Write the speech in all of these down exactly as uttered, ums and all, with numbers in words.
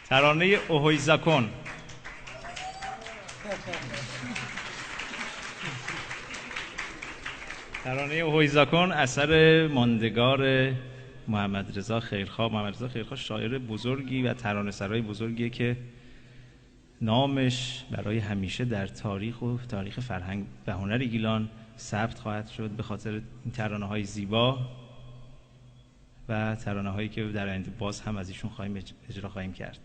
ترانهٔ اوهوی زاکون. ترانهٔ اوهوی زاکون اثر ماندگار محمدرضا خیرخواه. محمدرضا خیرخواه شاعر بزرگی و ترانه‌سرای بزرگیه که نامش برای همیشه در تاریخ و تاریخ فرهنگ و هنر گیلان ثبت خواهد شد به خاطر این ترانه‌های زیبا و ترانه‌هایی که در آینده باز هم از ایشون خواهیم اج-، اجرا خواهیم کرد.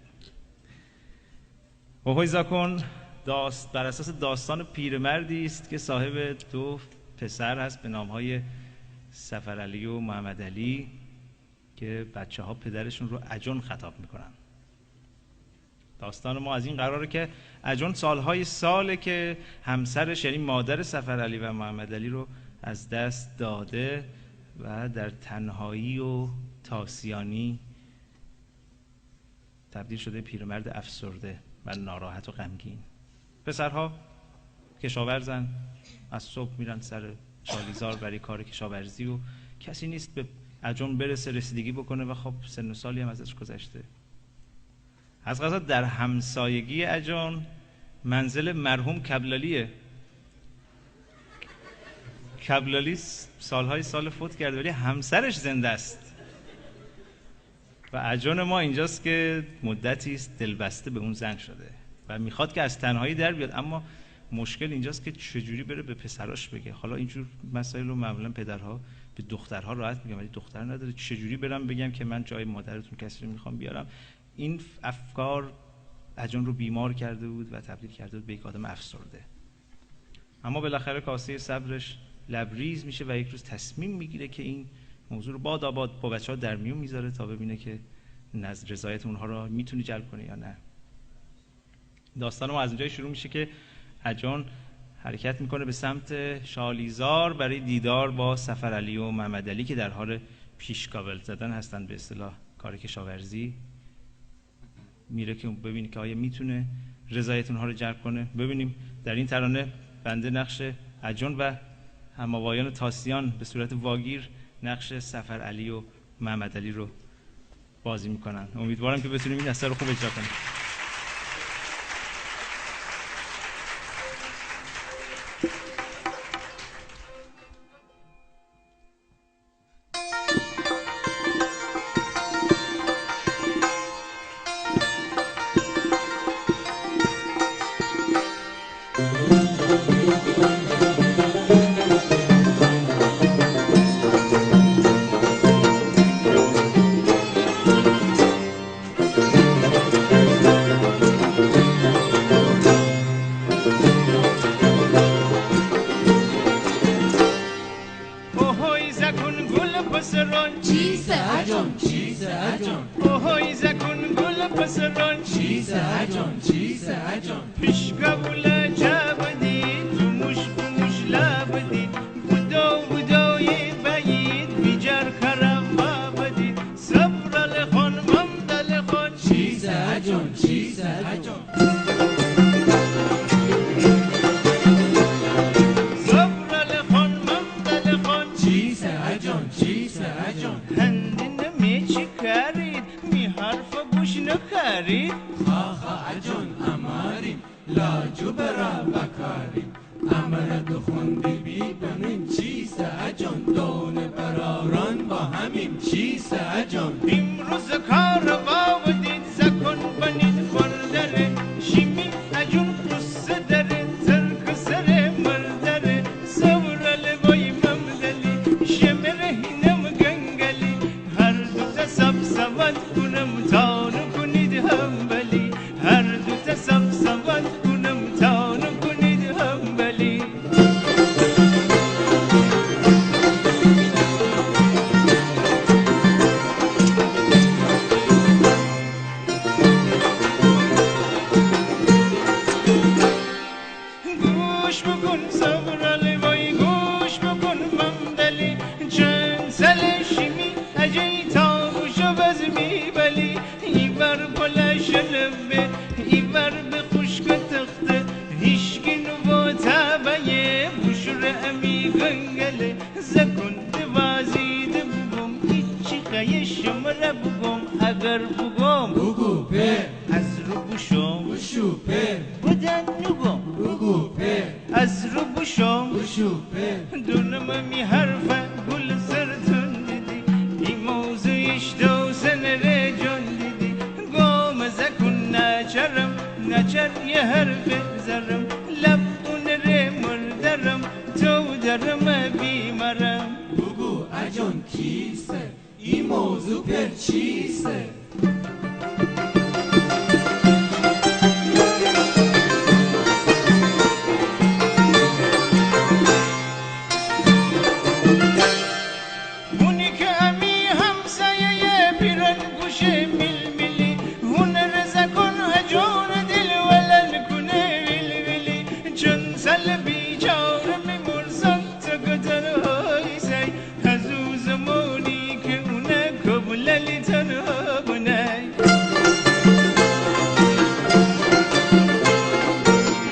اوهوی زاکون داست-، بر اساس داستان پیرمردی است که صاحب دو پسر هست به نام‌های صفرعلی و محمدعلی که بچه‌ها پدرشون رو اجون خطاب می‌کنن. داستان ما از این قراره که اجون سال‌های ساله که همسرش، یعنی مادر صفرعلی و محمدعلی رو از دست داده و در تنهایی و تاسیانی تبدیل شده پیرمرد افسرده و ناراحت و غمگین. پسرها کشاورزن، از صبح می‌رن سر شالیزار برای کار کشاورزی و کسی نیست به اجون برسه، رسیدگی بکنه و خب سن و سالی هم ازش گذشته. از قضا در همسایگی اجون منزل مرحوم کبلالیه. کبلالی س-، سال‌های سال فوت کرده ولی همسرش زنده است. و اجون ما اینجاست که مدتی است دلبسته به اون زن شده و می‌خواد که از تنهایی در بیاد، اما مشکل اینجاست که چجوری بره به پسراش بگه. حالا اینجور مسائل رو معمولاً پدرها به دخترها راحت می‌گن، ولی دختر نداره. چجوری برم بگم که من جای مادرتون کسی رو می‌خوام بیارم؟ این افکار اجون رو بیمار کرده بود و تبدیل کرده بود به یک آدم افسرده. اما بالاخره کاسهٔ صبرش لبریز می‌شه و یک روز تصمیم می‌گیره که این موضوع رو باداباد با بچه‌ها در میون می‌ذاره تا ببینه که نز-، رضایت اونها رو می‌تونه جلب کنه یا نه. داستان ما از اونجایی شروع می‌شه که اجون حرکت می‌کنه به سمت شالیزار برای دیدار با صفرعلی و محمدعلی که در حال پیشگاول زدن هستن، به اصطلاح کار کشاورزی. میره که ببینه که آیا می‌تونه رضایت اونها رو جلب کنه. ببینیم در این ترانه بنده نقش اجون و هماوایان تاسیان به صورت واگیر نقش صفرعلی و محمدعلی رو بازی می‌کنن. امیدوارم که بتونیم این اثر رو خوب اجرا کنیم. اوهوی زاکون گول پسرون. چیسه اجون، چیسه اجون. اوهوی زاکون گول پسرون. چیسه اجون، چیسه اجون. پیشگاولا جا بدی، توموش پوموش لا بدی، بودو بودوی بایید، بیجار خرابا بدی، صبرل خون ممدل خون. چیسه اجون، چیسه اجون. صبرل خون ممدل خون. چیسه اجون، چیسه اجون. هندی نمی چی کارید، می حرف گوش نکارید. خا خا اجون اماریم، لاجو برا بکاریم. امره دخون بیبی بنیم چیسه اجون، دونه براران با همیم چیسه اجون. امروز کار باودید زاکون بنید خوردره، شیمی اجون قصه دره، ترک سره مردره، صبرل وای ممدلی، شمره هینم گنگلی. هر دوتا سب سواد کونم تا نوکونید همبلی. هر دوتا سب سواد کونم تا نوکونید همبلی. گوش بوکون صبرل وای، گوش بوکون ممدلی، چند ساله شیمی اجی تا بوشو بزمی بلی. ایوار پلا شلبه، ایوار به خوشک تخته، هیشکی نوبو تا بایه بوشوره امی گنگله. زاکون دوازیده بوگوم، ایچی خایه شمره بوگوم، اگر بوگوم. بوگو پئر. نچر یه حرفه زرم، لب اونه ره مردرم، تو درم بیمرم. بوگو اجان کیسه، ای موضوع پر چیسه؟ اونی که امی همسایه پیرن گوشه میلمیلی، اون رزه کن اجان دل ولل کونه ویل‌ویلی. چند سال بیچاره می‌مرسن تا که تنهایی سای، از او زمانی که اونه کبللی تنها بنای.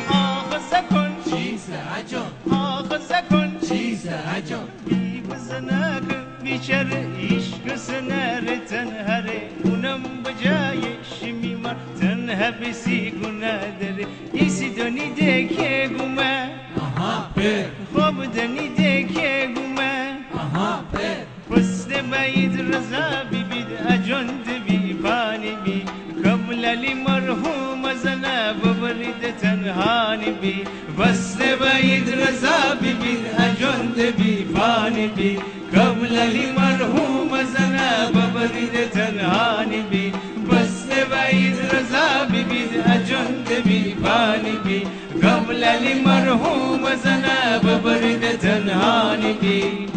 آخ زکن چیسه اجان، آخ زکن چیسه اجان. بی بزنک بیچاره ایشکس نره تنهره، اونم بجای شیمی مار تنها بیسی گناه دره. ایسی دونی ده که گومه، آها پر. خوب دونی ده که گومه، آها پر. پس ده بایید رضا بیبید اجان ده بی پانی بی، کبللی مرحوم زنه ببرید تنهانی بی. پس ده بایید رضا بیبید اجان ده بی پانی بی، کبللی مرحوم زنه ببرید تنهانی بی. پس ده بایید رضا بیبید اجان ده بی پانی بی، کبللی مرحوم زنه ببرید تنهانی بی.